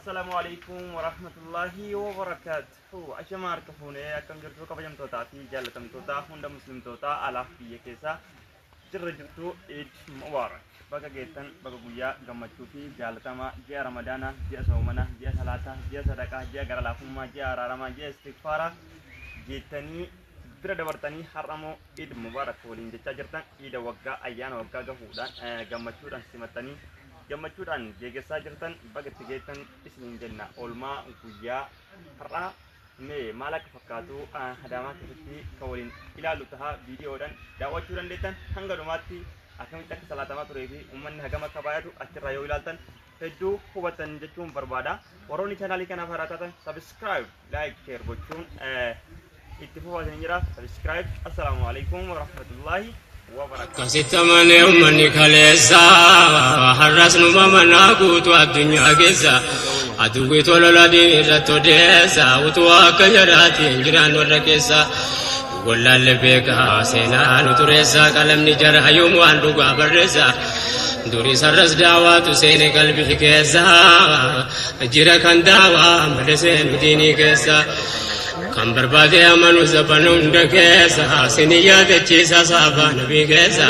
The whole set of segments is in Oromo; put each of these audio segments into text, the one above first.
Assalaamu alaikum warahmatullaahi wabarakaatuhu. Ashama harka fuunee akkam jirtu kabajamtootaa fi jaallatamtoota hunda muslimtootaa alaaf biyya keessaa jirra jirtu Eid Mubaarak. Baga geettan baga guyyaa gammachuu fi jaalatamaa ji'a Ramadaanaa, ji'a soomanaa, ji'a salaataa, ji'a sadaqaa, ji'a gara laafummaa, ji'a araaramaa, ji'a istighfaaraa jettanii bira dabartanii har'amoo Eid Mubaarak waliin jechaa jirtan Iida waggaa ayyaana waggaa gahuudhaan gammachuudhaan simattanii gammachuudhaan geegessaa jirtan baga itti geettan isiniin jenna. Oolmaa guyyaa har'aa mee maal akka fakkaatu Adaamaa keessatti kan waliin ilaallu taha viidiyoodhaan daawwachuu dandeettan hanga dhumaatti akkamitti akka salaatamaa turee fi uummanni hagam akka baay'atu achirraa yoo ilaaltan hedduu hubattan jechuun barbaada. Warroonni chaanaalii kanaaf haaraa taatan subscribe, like, share gochuun itti fufaa isin jira. Subscribe. Assalaamu alaikum warahmatullaahi wabarakaatuh. Akkasitti amanee uummanni kaleessa har'as numa manaa guutuu addunyaa keessa aduwwi tolola diin irratti odeessa utuu akka jaraatiin jiraan warra keessa wallaalle beekaa seenaa nu tureessa qalamni jara yoom waan dhugaa barreessa duris har'as daawaatu seene qalbii keessa jira kan daawaa malee seenu diinii keessa. Kan barbaade amanu zabana hunda keessa sini yaadachiisa saafaa nabii keessa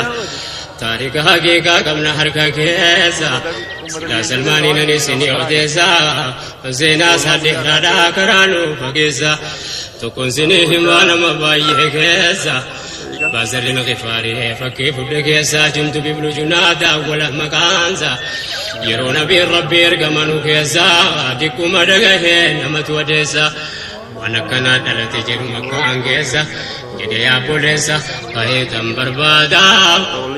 taarika haqiiqaa qabna harka keessa silaa salmaaniin ani sini odeessa seenaa isaa dheeraadhaa karaa nu fageessa tokkoon sini himaa nama baay'ee keessa Baazarri Gifaarii fakkii fudhe keessa Jundub ibnu Junaada awwala maqaansa yeroo nabiin rabbi ergamanu keessa diqquma dhagahee namatu odeessa waan akkanaa dhalate jedhu makkaan keessa jedhe yaabboleessa bareedan barbaada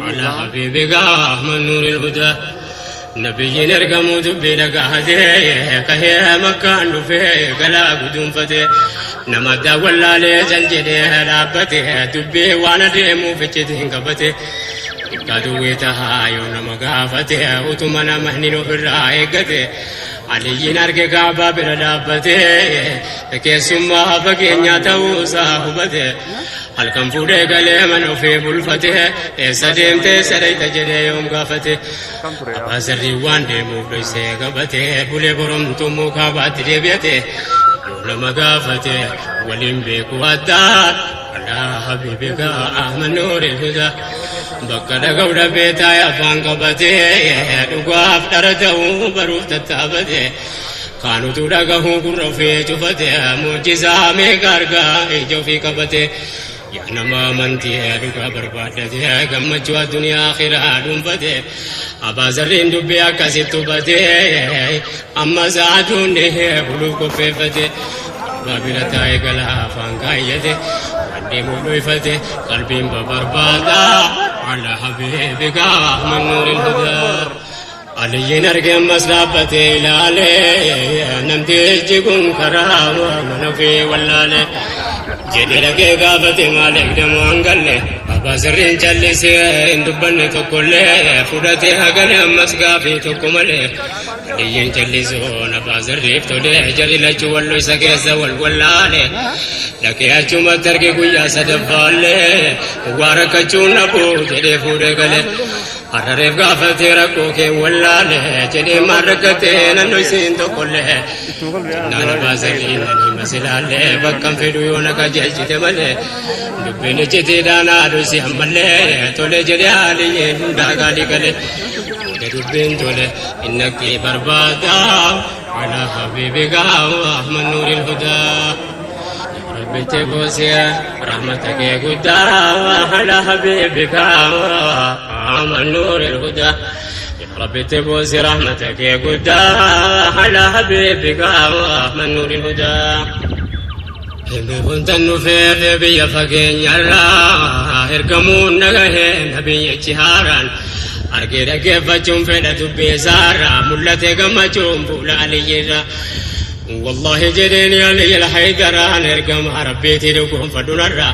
ala habiibigaa Ahmad Nuuril Hudaa Nabiyyiin ergamuu dubbii dhagahatee kahee makkaan dhufee galaa guduunfatee nama addaan wallaalee jal jedhee dhaabbate dubbii waan adeemuuf iccitiin qabate Xiqqaa duwwee tahaa yoo nama gaafate utuma nama hin ofirraa eeggate Aliyyiin arge kaabaa bira dhaabbate keessummaa fageenyaa ta'uusaa hubate halkan fuudhee galee mana ofii bulfate eessa deemte eessa dhayxa jedhee yoom gaafate Abbaa Zarrii waan deemuuf dhoysee qabate bulee boromtuu kaabaatti deebi'ate yoo nama gaafate waliin beeku addaan alaa habiibika Ahmad Nuuril Hudaa bakka dhaga'u dhabee taa'e afaan qabate dhugaaf dhara ta'uu baruuf tattaafate kaanutu dhagahuu gurra ofii cufate muujizaa meeqa argaa ija ofii qabate Yaa nama amantii dhugaa barbaaddate gammachuu addunyaa akhiraa dhuunfate Abbaa Zarriin dubbii akkasitti hubate amma sa'aatuun buluuf qopheeffate abbaa bira taa'ee galaa afaan kaayyate waan deemuuf dhoyfate qalbiin babarbaada ala habiibika Ahmad Nuuril Hudaa Aliyyiin arge ammas dhaabbatee ilaale namtichi kun karaa mana ofii wallaale jedhe dhaqee gaafate maal eegdamu hangalle abbaa sirriin callisee hin dubbanne tokkollee fudhatee hagale ammas gaafii tokko malee Aliyyiin callisuun abbaa sirriif tole jarri lachuu walloo isa keessa wal wallaale dhaqee achumatti arge guyyaa sadaffaallee waa rakkachuun dhabuu jedhee fuudhee gale. Har'a reef gaafatee rakkoo kee wallaale jedhee maal rakkatee naannoo isiin tokkollee naan abbaa sadii nan hima silaallee bakkan fedhu yoo na qajeelchite malee dubbiin icciitiidhaan haadhu si ammallee tole jedhee haaliyyeen hundaa gaalii galee booda dubbiin tole innaqii barbaada ala habiibi Ahmad Nuuril Hudaa. Rabbitti kuusiya rahmata kee guddaa ala habiibika Ahmad Nuuril Hudaa. Rabbitti buusi rahmata kee guddaa ala habiibika Ahmad Nuuril Hudaa. Himmi dhufee biyya fageenyarraa ergamuun dhagahee nabiyyichi haaraan argee dhaggeeffachuun fedha dubbii isaarraa mul'ate gammachuun fuula aliyyirraa. Wallaahi jedheen aliyyi alhaydaraan ergama rabbiitii dhugoonfadhunarraa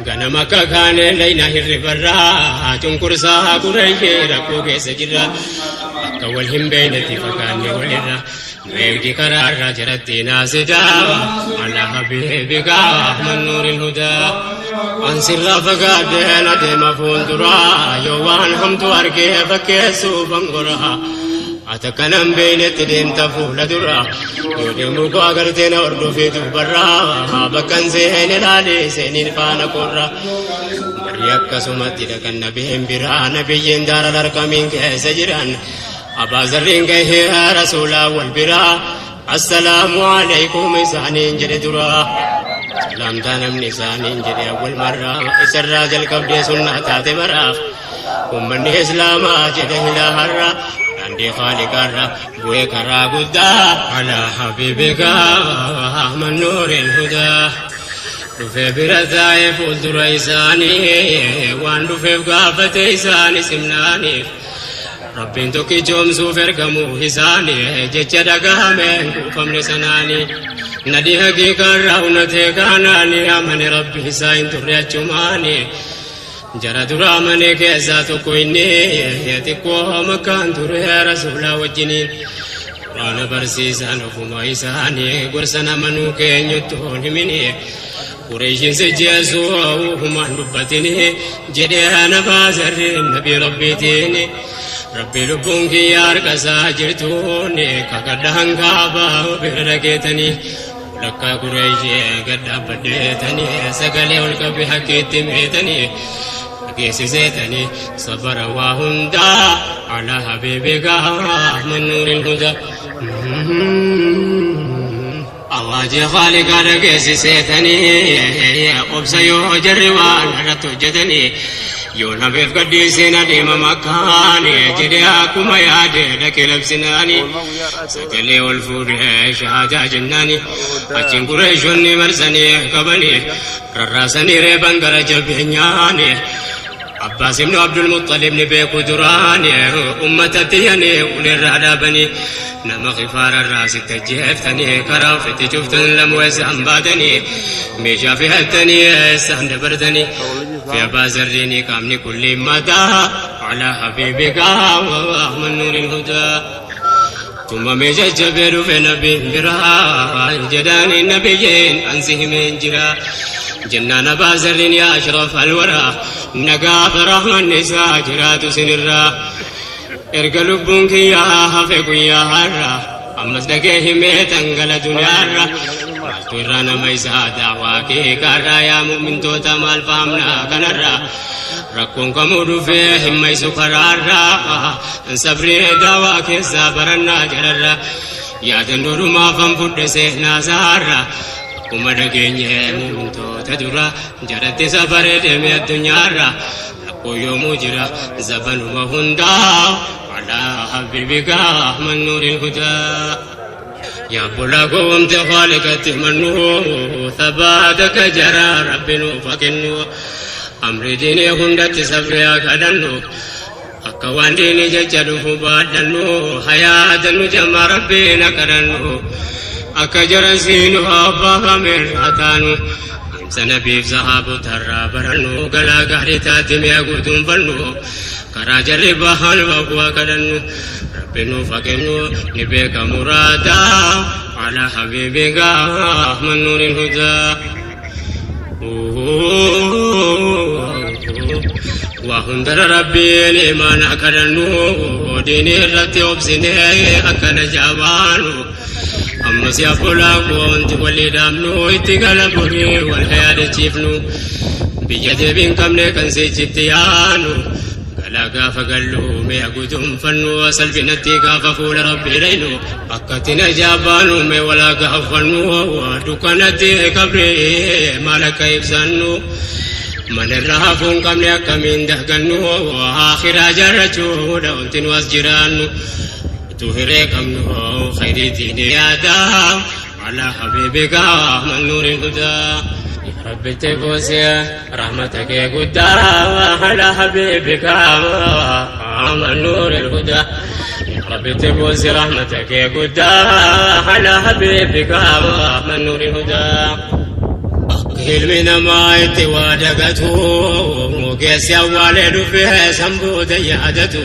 ganama akka kaanee layna hirribarraa cunqursaa qureeshee rakkoo keessa jirra akka wal hin beeknetti fagaanne walirra nu eegdi karaarraa jiratti naasidaa ala habiibika Ahmad Nuuril Hudaa an sirraa fagaadheen adeema fuulduraa yoo waan hamtu argee fakkeessuuf angoraa. Ati akkanan beeynetti deemta fuula dura. Yoo deemuu koo agartee na hordofee duubarraa. Bakkan seene laalee seeniin faana korra. Barri akkasumatti dhaqan nabiyyin biraa nabiyyiin daara larkamiin keessa jiran. Abbaa Zarriin gahee rasuulaa wal biraa. Assalaamu alaikum isaaniin jedhe dura. Salaamtaa namni isaaniin jedhe awwal marraa. Isarraa jalqabdee sunnaa taate maraaf. Ummanni Islaamaa jedhe hilaa har'a. Daandii Khaaliqaarra bu'ee karaa guddaa. Alaa habiibika Ahmad Nuuril Hudaa. Dhufee bira taa'ee fuuldura isaanii waan dhufeef gaafate isaanii simnaaniif. Rabbiin tokkichoomsuuf ergamuu isaanii jecha dhagahame hin quufamne sanaanii. Nadii haqiiqaarraa unatee kaanaanii amane Rabbi isaa hin turre achumaanii. Jara dura amane keessaa tokko inni xiqqoo makkaan ture rasuulaa wajjiniin. Quraana barsiisaan ofuma isaanii gorsa namanuu keenyuttu hin himini. Qureeshiin si jeesuu humaan dubbatini jedhee ana baasarreen nabii Rabbiitiin. Rabbi lubbuun kiyya harka isaa jirtuun kakadhaan kaabaa bira dhageetanii. Walakkaa Qureeshii gad dhaabbadheetanii sagalee ol qabe hakkiitti meetanii dhageessiseetanii sabara waa hundaa ala habiibika mannuuriin hudaa. Awaajii Khaaliqaa dhageessiseetanii obsa yoo jarri waan irratti hojjetanii yoo nabeef gaddiiseen adeema makkaani jedhee akkuma yaade dhaqee labsinaani Oolmaa guyyaa har'aati. sagalee ol fuudhee shahaadaa jennaani achiin Qureeshonni marsanii qabanii rarraasanii reeban gara jabeenyaani. Abbaas ibnu Abdul Muxxalib ni beeku duraani ummatatti yani uleerraa dhaabanii nama kifaararraa sitti ajjeeftanii karaa ofitti cuftan lamu eessaan baatanii meeshaa fe'attanii eessaan dabartanii Kawalajii fi Islaamaa. Abbaa Zarriinii qaamni kulli mataa alaa habiibika wa nuuril hudaa. Tumamee jajjabee dhufe nabiin biraa jedhaanii nabiyyiin ansi himeen jira. Jennaan Abbaa Zarriin yaa ashraf alwaraa nagaa fi rahmanni isaa jiraatu sinirraa. Erga lubbuun kiyyaa hafe guyyaa har'a ammas dhagee himee tangala duniyaarra. Maaltu irraa nama isaa daawaa kee kaarraa yaa mu'mintoota maal fahamnaa kanarraa. Rakkoon kamuu dhufee himma isu karaarraa sabrii daawaa keessaa barannaa jararraa. Yaadannoo dhumaafan fudhe seenaa saarraa. Akkuma dhageenye mu'mintoota dura jaratti safaree deeme addunyaarra. Rakkoo yoomuu jira zabanuma hundaa alaa habiibika mannuuriin hudaa. Yaa bulaa gowwomte Khaaliqatti mannu thabaata ka jara Rabbi nuuf haa kennu. Amri diinii hundatti sabri haa kadhannu. Akka waan diinii jecha dhufu baadhannu hayaatannu jamaa Rabbiin haa kadhannu. Akka jara siinu abbaa kamirraa taanu. Deemsa nabiif sahaabotarraa barannu galaa gaarii taate mi'a guutuunfannu. Karaa jarri bahan waaqaa kadhannu. Rabbi nuuf haa kennu ni beeka muraadaa ala habiibika mannuuriin hudaa. Waa hundara Rabbiin imaana kadhannu diinii irratti obsinee akkana jaabaanu. Ammas obbolaa koo wanti walii dhaabnu itti gala borii wal yaadachiifnu. Biyya deebii hin qabne kan sichitti yaanu. Galaa gaafa gallu mi'a guutuunfannu salphinatti gaafa fuula Rabbii dhaynu. Akkatti na jaabaanu mee walaa gaafannu dukkanatti qabree maal akka ibsannu. Mana irraa hafuu hin qabne akkamiin dagannu akhiraa jaarrachuudha wanti nu as jiraannu. Utuu hiree qabnu khayriitiin yaada ala habiibika mannuuriin hudaa. Rabbitti kuusee rahmata kee guddaa ala habiibika mannuuriin hudaa. Rabbitti kuusee rahmata kee guddaa ala habiibika mannuuriin hudaa. Akka ilmi namaa itti waa dagatu keessi awwaalee dhufee sanboota yaadatu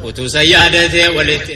utuu san yaadatee walitti.